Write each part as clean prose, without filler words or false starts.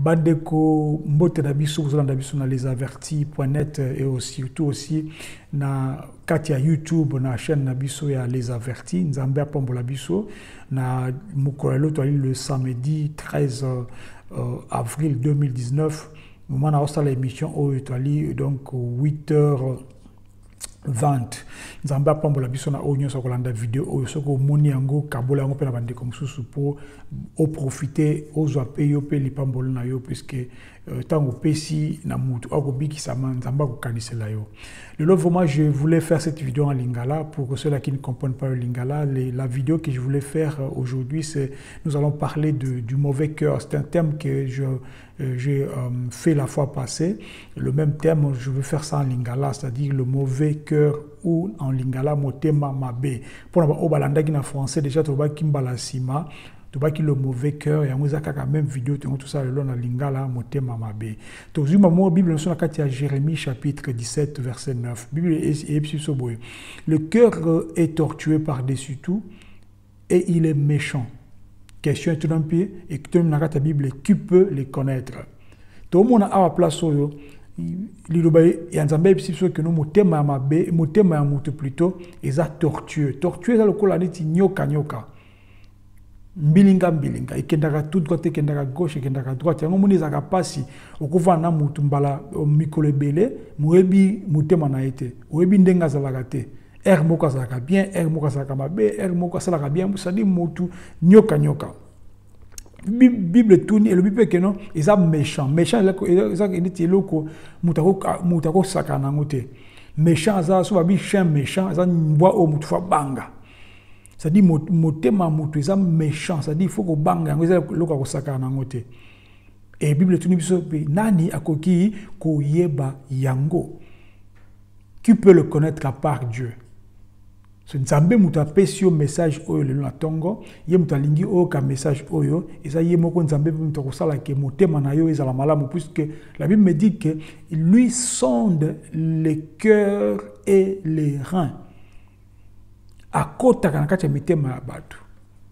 Bandeko, mbote na biso, bozolanda biso na lesavertis.net et aussi, surtout aussi na kati ya YouTube na chaîne na biso ya Les Avertis. Nzambe apambola biso na mokolo ya lelo, toali le samedi 13 avril 2019. Moment na osala émission oyo, toali donc 8h 20. Nzambe apambola biso na oyo nyonso akolanda video oyo. Soki omoni yango, kabola yango mpe na bandeko mosusu mpo oprofite, ozwa mpe yo mpe lipambolo na yo, puisque ntango opesi na mutu akobikisama, Nzambe akokanisela yo. Lelo vraiment, je voulais faire cette vidéo en lingala pour ceux-là qui ne comprennent pas le lingala. La vidéo que je voulais faire aujourd'hui, c'est nous allons parler du mauvais cœur. C'est un thème que je j'ai fait la fois passée. Le même thème, je veux faire ça en lingala, c'est-à-dire le mauvais cœur ou en lingala motema mabe. Pour oyo balandaki na français déjà, tolobaki mbala nsima, tobaki le mauvais cœur. Yango eza kaka même vidéo tongo tosala lelo na lingala, motema mabe. Tozwi mamo Bible nyonso na kati ya Jérémie chapitre 17 verset 9. Bible eyebisi biso boye: le cœur est tortueux par-dessus tout et il est méchant. Question etuna mpe ekutami na kati ya Bible: qui peut les connaître? Tomona awa place oyo liloba ya Nzambe ayebisi biso que motema ya mabe, motema ya moto plutôt, eza tortueux. Tortueux eza lokola neti nyoka, nyoka mbilinga mbilinga, ekendaka tout droite, ekendaka gauche, ekendaka droite. Yango moni ezalaka mpasi okovanda na motu mbala mikolo ebele, moyebi motema na ye te, oyebi ndenge azalaka te. Heure moko azalaka bien, heure moko azalaka mabe, heure moko asalaka bien, c'est-à-dire motu nyoka nyoka. Bible etuni, elobi mpe que non, eza méchant. Méchant eza neti eloko moto akosakana nango te. Méchant aza so babi chien méchant, eza mbwa oyo motu faut abanga. C'est-à-dire motema moto eza méchant, c'est-à-dire il faut kobanga yango, eza eloko ya kosakana nango te. E Bible etuni biso mpe: nani akoki koyeba yango? Qui peut le connaître à part Dieu? So Nzambe moto apesi yo message oyo lelo na ntongo, ye moto alingi oyoka message oyo. Eza ye moko Nzambe mpe moto akosala que motema na yo ezala malamu, puisque la Bible me dit que lui sonde les cœurs et les reins. Akotaka na kati ya mitema ya bato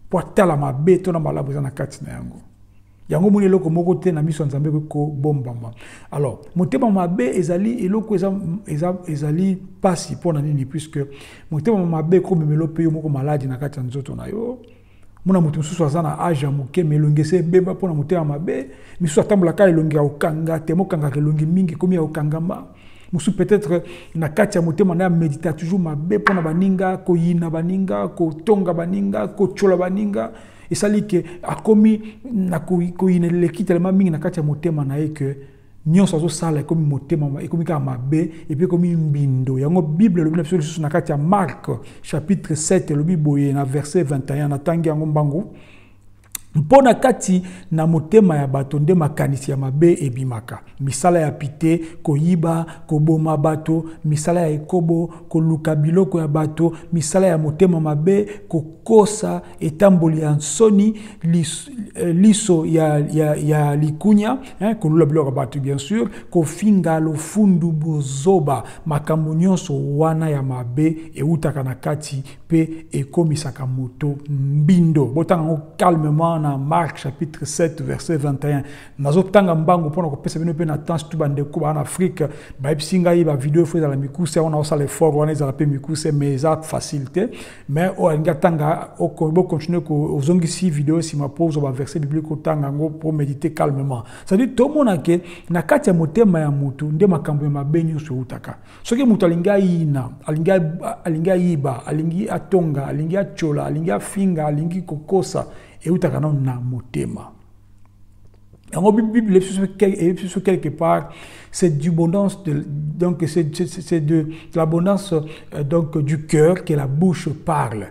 mpo atala mabe to na malamu eza na kati na yango. Yango moni eloko moko te na miso ya Nzambe ekoki kobombama. Alors motema mabe ezali eloko ezali mpasi. Mpo na nini? Puisque motema mabe ekomemela mpe yo moko maladi na kati ya nzoto na yo. Mona moto mosusu aza na age ya moke, mais elongi ese ebeba mpo na motema mabe. Misusu atambolaka elongi ya kokanga te, mokangaka elongi mingi, ekomi ya kokangama. Mosusu peut-être na kati ya motema na ye amédita toujours mabe mpo na baninga, koyina baninga, kotonga baninga, kotyola baninga. Esali que akomi na koyina eleki telema mingi na kati ya motema na ye que nyonso azosala ekomi motema, ekomi kaka mabe, et puis ekomi mbindo. Yango Bible elobi na biso lisusu na kati ya Marc chapitre 7, elobi boye na verset 21, natangi yango mbangu: mpo na kati na motema ya bato nde makanisi ya mabe ebimaka, misala ya pite, koyiba, koboma bato, misala ya ekobo, koluka biloko ya bato, misala ya motema mabe, kokosa, etamboli ya nsoni, liso ya likunya, hein, kolula biloko ya bato bien sûr, kofinga, lofundu, bozoba. Makambo nyonso wana ya mabe eutaka na kati mpe ekomisaka moto mbindo. Botanga yango calmement na Marc chapitre 7 verset 21. Nazotanga mbangu mpona kopesa bino mpe na temps, surtout bandeko baa na Afrique bayebisi ngai bavideo faut ezala mikuse. Wana osala effort wana ezala mpe mikuse, mais eza facile te. Mais oyo alingi atanga, bocontinue, ozongisi video nsima mpo ozwa baverset biblique, otanga yango mpo méditer calmement. C'est-à-dire tomona que na kati ya motema ya motu nde makambo ya mabe nyonso eutaka. Soki moto alingi ayina, alingi ayiba, alingi atonga, alingi atyola, alingi afinga, alingi kokosa, eutaka nano na motema. Yango Bible eyebi biso quelque part, c'est d'abondance de, donc c'est de l'abondance donc du cœur que la bouche parle.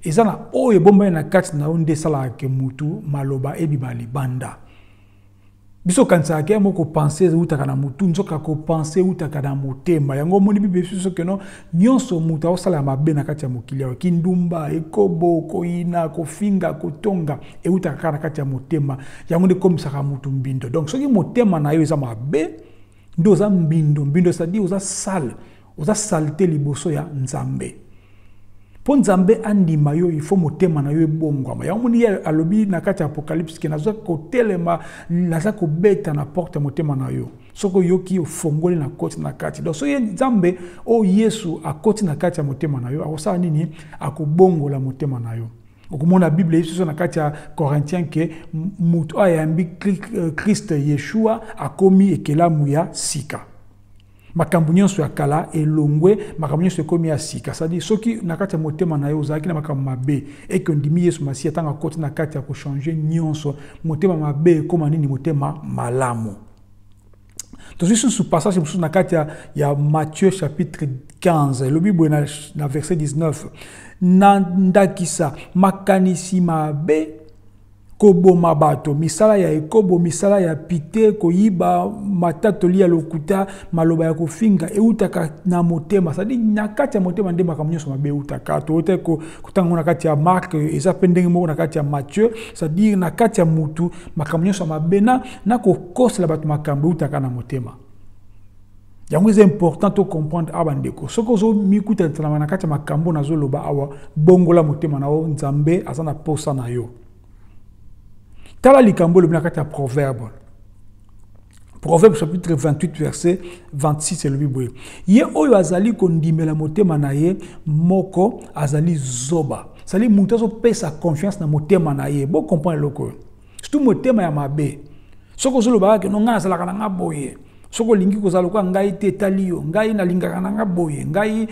Eza na oyo ebombani na kati na yo nde esalaka que mutu maloba ebima libanda. Biso okanisaka que moko kopenser eutaka na motu, nzoka kopenser eutaka na motema. Yango omoni Bible biso que non, nyonso moto aosala ya mabe na kati ya mokili awa, kindumba, ekobo, koyina, kofinga, kotonga, eutaka kaka na kati ya motema. Yango nde ekomisaka motu mbindo. Donc soki motema na yo eza mabe, nde oza mbindo. Mbindo, c'est-à-dire oza sale, oza saleté liboso ya Nzambe. Mpo Nzambe andima yo, il faut motema na yo ebongwama. Yango moni ye alobi na kati ya Apocalypse ke naza kotelema, naza kobeta na porte ya motema na yo. Soki oyoki, ofongoli na koti na kati. Donc soki Nzambe oyo Yesu akoti na kati ya motema na yo, akosala nini? Akobongola motema na yo. Okomona Bible yebiso na kati ya Corinthiens ke moto oyo ayambi Christ Yeshua akomi ekelamu ya sika. Makambo nyonso ya kala elongwe, makambo nyonso ekomi ya sika. C'est-à-dire soki na kati ya motema na yo ozalaki na makambo mabe eke ondimi Yesu Masiya, ntango akoti na kati ya kochange nyonso, motema mabe ekóma nini? Motema malamu. Tozwi susu passage mosusu na kati ya Matthieu chapitre 15, elobi boye na verset 19: na ndakisa makanisi mabe, koboma bato, misala ya ekobo, misala ya pite, koyiba, matatoli ya lokuta, maloba ya kofinga eutaka na motema. C'est-à-dire na kati ya motema nde makambo nyonso mabe eutaka. Touta kotanga na kati ya Marc, eza mpe ndenge moko na kati ya Matthieu. C'est-à-dire na kati ya mutu makambo nyonso ya mabe na kokosela bato makambo eutaka na motema. Yango eza important to comprendre awa, bandeko. Soki ozomikutanama na kati ya makambo nazoloba awa, bongola motema na yo, Nzambe aza na posa na yo. Tala likambo elobi na kati ya Proverbe chapitre 28 verset 26, elobi boye: ye oyo azali kondimela motema na ye moko azali zoba. Sali moto azopesa confiance na motema na ye. Bocomprendre eloko oyo, surtout motema ya mabe. Soki ozoloba kaka no, ngai nazalaka na nga boye, soki olingi kozala lokola ngai te, etali yo, ngai nalingaka na nga boye, ngai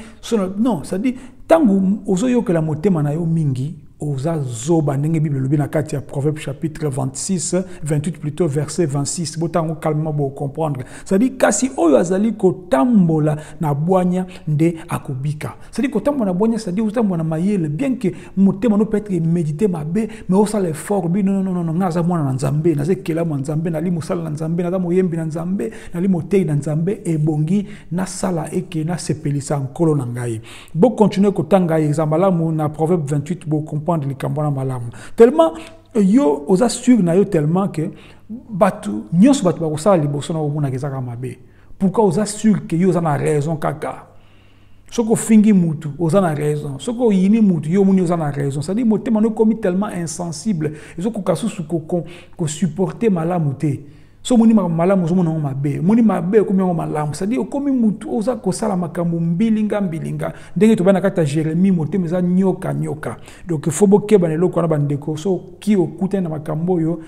non. C'est-à-dire ntango ozoyokela motema na yo mingi, oza zoba, ndenge Bible elobi na kati ya Proverbe chapitre 26, 28 plutôt, verset 26. Botango calmement, bocomprendre. C'est-à-dire kasi oyo azali kotambola na bwanya nde akobika. C'est-à-dire kotambola na bwanya, c'est-à-dire otambola na mayele. Bien que motema no peut-être méditer mabe, mais osala effort bi: non, non, non, non, nga naza mwana na Nzambe, naza ekelamu ya Nzambe, nali mosala na Nzambe, naza moyembi na Nzambe, nali motei na Nzambe, ebongi nasala eke nasepelisa Nkolo na ngai. Bocontinue kotanga, eza malamu na Proverbe 28, bocomprendre likambo wana malamu. Tellement yo oza sûr na yo, tellement que bato nyonso, bato bakosala liboso na omonaka ezaka mabe. Pourquoi? Oza sûr ke yo oza na raison. Kaka soki ofingi mutu, oza na raison. Soki oyini mutu, yo omoni oza na raison. C'est-à-dire motema no ekomi tellement insensible, ezokoka susu kosupporte malamu te. So omoni makambo malamu, ozomona yango mabe, omoni mabe, okomi yango malamu. C'est-à-dire okomi mutu oza kosala makambo mbilinga mbilinga, ndenge tobai na kati ya Jérémie, motema eza nyoka nyoka. Donc faut bokeba na eloko wana, bandeko. Soki okutani na makambo oyo,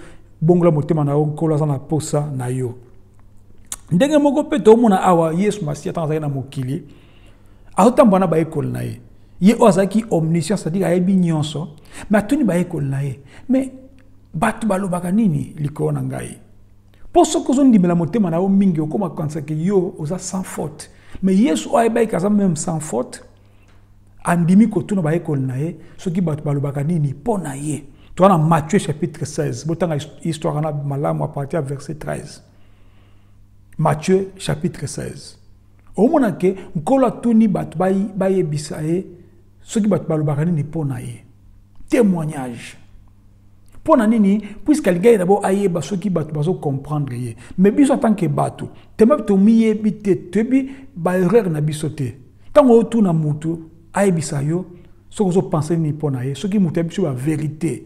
bongola motema na yo, Nkolo aza na posa na yo. Ndenge moko mpe toomona awa Yesu Masiya, ntango azalaki na mokili, azotambola na bayekoli na ye, ye oyo azalaki omniscient, c'est-à-dire ayebi nyonso, mais atuni bayekoli na ye: mais bato balobaka nini likolo na ngai? Mpo soki ozondimela motema na yo mingi, okóma kokanisaka yo oza sans faute. Mais Yesu oyo ayebaki aza même sans faute, andimi kotuna bayekoli na ye soki bato balobaka nini mpo na ye. Toza na Matthieu chapitre 16, botanga histoire wana malamu à partir ya verset 13. Matthieu chapitre 16, omona ke Nkolo atuni bato bayebisa ye soki bato balobaka nini mpo na ye. Témoignage mpo na nini? Puisque alingaki d'abord ayeba soki bato bazocomprendre ye. Mais biso en tant que bato, tema tomiyebi te, toyebi baerreur na biso te. Ntango otuna mutu ayebisa yo soki ozopense nini mpo na ye, soki moto ayebi biso bavérité,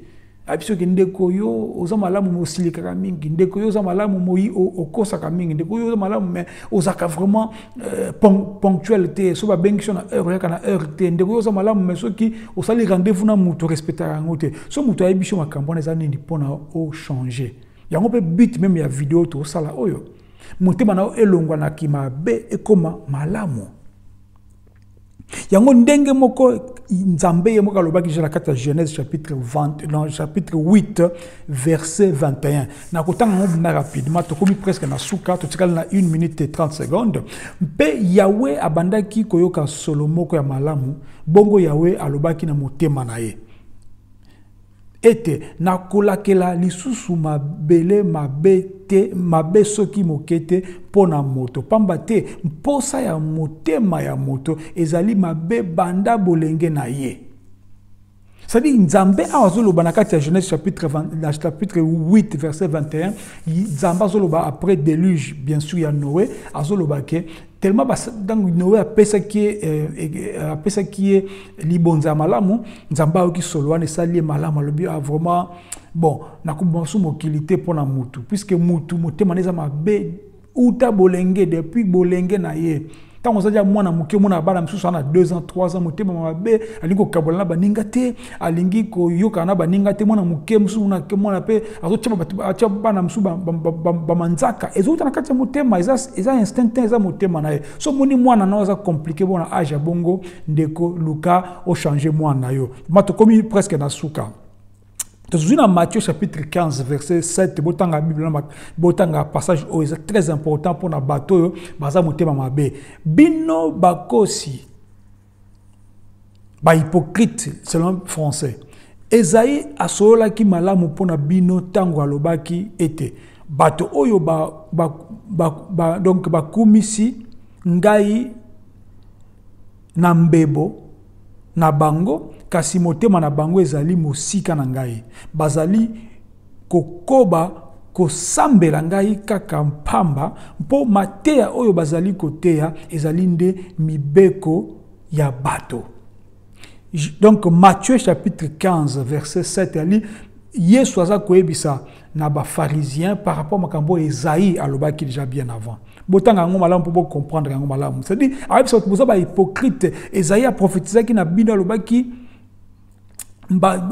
ayebi soki ndeko yo oza malamu me osilikaka mingi, ndeko yo oza malamu moi okosaka mingi, ndeko yo oza malamu me ozalaka vraiment ponctuel te, so babengi so na heure, oyaka na heure te, ndeko yo oza malamu me soki osali rendez-vous na moto, orespectaka yango te. So moto ayebi so makambo wana eza nini mpona ochange yango, mpe but même ya video tosala oyo, motema na yo elongwanaki mabe, ekóma malamu. Yango ndenge moko Nzambe ye moko alobaki déjà na kati ya Genèse chapitre 20, non, chapitre 8 verset 21. Nakotanga yango bina rapidement, tokomi presque na suka, totikali na 1 minute et 30 secondes. Mpe Yawe abandaki koyoka solo moko ya malamu. Bongo Yawe alobaki na motema na ye ete nakolakela lisusu mabele mabe te, mabe soki moke te mpo na moto, pamba te mposa ya motema ya moto ezali mabe banda bolenge na ye. C'est-à-dire Nzambe awa azoloba na kati ya Genèse chapitre 20, na chapitre 8 verset 21, Nzambe azoloba après déluge bien sûr ya Noé, azoloba ke tellement ntango Noé apesaki ye apesaki ye libonza ya malamu, Nzambe ayoki solo wana, esali ye malamu, alobi: ah, vraiment bon, nakoboma so mokili te mpo na mutu, puisque mutu motema na eza mabe uta bolenge, depuis bolenge na ye. Ntango oza dia mwana moke, omona bana mosusu ana 2 ans, 3 ans, motema mabe, alingi kokabola na baninga te, alingi koyokana na baninga te. Mwana moke mosusu, mwana mpe azotia bato, atia bana mosusu bamanzaka. Ezouta na kati ya motema, eza instinct te, eza motema na ye. So omoni mwana na aza compliqué bona age ya bongo, ndeko, luka ochange mwana na yo. Ma tokomi presque na suka. Tozwi na Matthieu chapitre 15 verset 7. Botanga Bible, botanga passage oyo, eza très important mpona bato oyo baza motema mabe. Bino bakosi, bahypocrite selon français, Ezayi asololaki malamu mpona bino ntango alobaki ete bato oyo donc bakumisi ngai na mbebo na bango, kasi motema na bango ezali mosika na ngai. Bazali kokoba kosambela ngai kaka mpamba, mpo mateya oyo bazali koteya ezali nde mibeko ya bato. Donc Matthieu chapitre 15 verset 7, ali Yesu aza koyebisa na bapharisien par rapport makambo oyo Esaïe alobaki déjà bien avant. Botanga yango malamu mpo bocomprendre yango malamu. C'est-à-dire ayebisa bato: boza bahypocrite, Esaïe aprofetizaki na bino, alobaki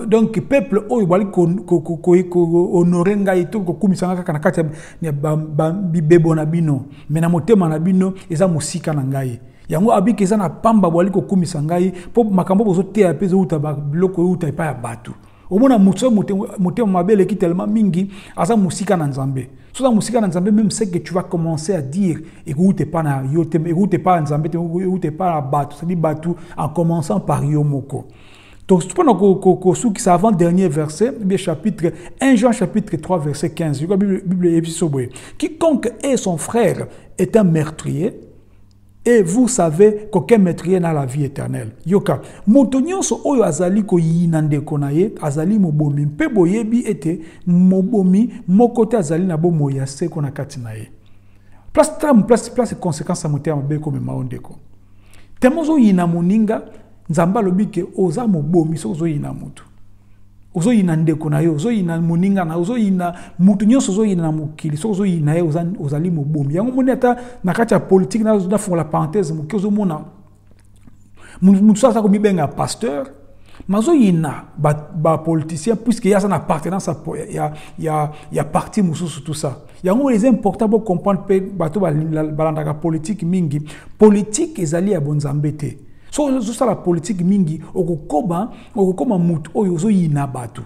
donc peuple oyo bali kohonorer ngai to kokumisa ngai kaka na kati ya bibebo na bino, mais na motema na bino eza mosika na ngai. Yango abiki eza na pamba bwali kokumisa ngai, mpo makambo bozoteya mpe ezouta biloko euta epai ya bato. Omona moto oyo motema mabe eleki tellement mingi, aza mosika na Nzambe. So oza mosika na Nzambe, même ce que tu vas commencer à dire ekouta epa na yo te, ekouta epa ya Nzambe te, ekouta epa na bato, c'est-à-dire bato en commençant par yo moko. Donc mpona kosukisa, avant dernier verset bien, chapitre 1 Jean chapitre 3 verset 15, yoka Bible eyebisi so boye: quiconque hait son frère est un meurtrier et vous savez qu'aucun meurtrier n'a la vie éternelle. Yoka, moto nyonso oyo azali koyina ndeko na ye azali mobomi, mpe boyebi ete mobomi moko te azali na bomoi ya seko na kati na ye. Place place place, conséquence ya motema mabe ekomema yo, ndeko. Temo ozoyina moninga, Nzambe alobi ke oza mobomi. Soki ozoyina motu, ozoyina ndeko na yo, ozoyina moninga na, ozoyina mutu nyonso, ozoyina na mokili, soki ozoyina ye, ozali mobomi. Yango moni ata na kati ya politike, nafungola parenthèse moke, ozomona mutu so aza komibenga pasteur, mazoyina bapoliticien ba puisque ye aza na appartenance ya parti mosusu, tout ça. Yango eza important bocomprendre mpe bato balandaka politike mingi. Politike ezali ya bonzambe te. So ozosala politike mingi, okokoba okokoma mutu oyo ozoyina bato.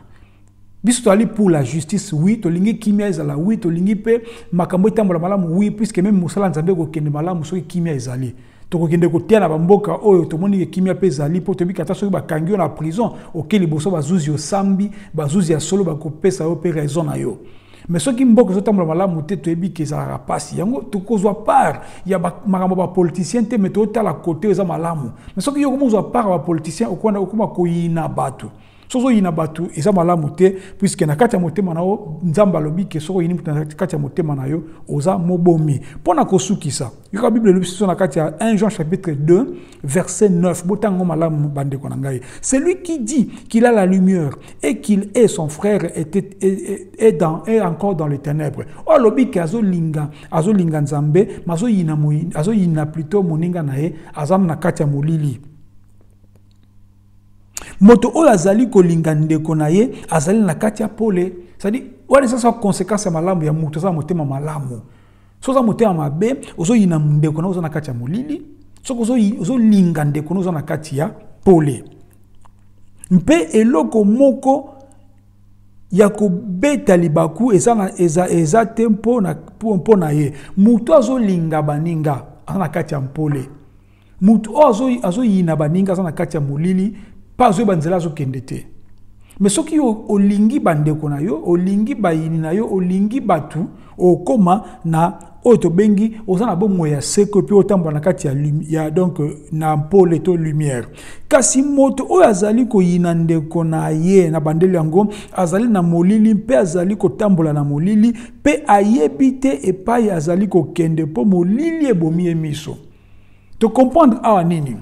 Biso tozali pour la justice, oui, tolingi kimia ezala, oui, tolingi mpe makambo etambola malamu, oui, puisque même mosala Nzambe ekokende malamu soki kimia ezali. Tokokende kotia na bamboka oyo tomoni ke kimia mpe ezali, mpo toyebi ata soki bakangi yo na prison, oke liboso bazuzi, osambi, bazuzi ya solo bakopesa yo mpe raison na yo. Mais soki mboka ezotambola malamu te, toyebi ke ezalaka mpasi. Yango tokozwa part ya makambo ya bapoliticien te, mais totala kote oyo eza malamu. Mais soki yo okomozwa part ya bapoliticien, okoma koyina bato. Soki ozoyina bato, eza malamu te, puisque na kati ya motema na yo, Nzambe alobi ke soki oyini moto na kati ya motema na yo, oza mobomi. Mpo na kosukisa, yoka Bible elobi biso na kati ya 1 Jean chapitre 2 verset 9. Botango malamu, bandeko na ngai: celui qui dit qu'il a la lumière et qu'il hait son frère est encore dans les ténèbres. Oyo alobi ke azolinga Nzambe, mais azoyina plutôt moninga na ye, aza na kati ya molili. Moto oyo azali kolinga ndeko na ye azali na kati ya pole. C'est-à-dire wana eza sa conséquence ya malamu ya moto aza na motema malamu. So oza motema mabe, ozoyina ndeko na, oza na kati ya molili. Soki ozolinga ndeko na, oza na kati ya pole. Mpe eloko moko ya kobeta libaku eza te mpo na ye. Moto azolinga baninga aza na kati ya mpole. Moto oyo azoyina baninga aza na kati ya molili, mpe azoyeba nzela azokende te. Mais soki olingi bandeko na yo, olingi bayini na yo, olingi bato, okóma na oyo tobengi oza na bomoi ya seko mpe otambola na kati ya, ya donc na mpole to lumière. Kasi moto oyo azali koyina ndeko na ye na bandeli yango azali na molili mpe azali kotambola na molili mpe ayebi te epai azali kokende mpo molili ebomi ye miso. Tocomprendre awa nini?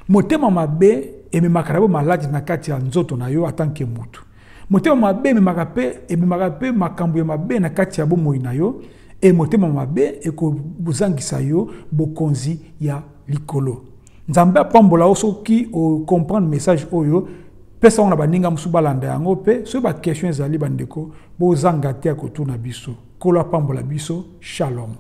Motema mabe ememaka na bo maladi na kati ya nzoto na yo atanke motu. Motema mabe ememaka mpe ememaka mpe makambo ya mabe na kati ya bomoi na yo, e motema mabe ekozangisa yo bokonzi ya likolo. Nzambe apambola yo soki ocomprendre message oyo, pesa yango na baninga mosusu balanda yango, mpe soki baquestion ezali bandeko bozanga te ya kotuna biso. Nkolo apambola biso. Shalom.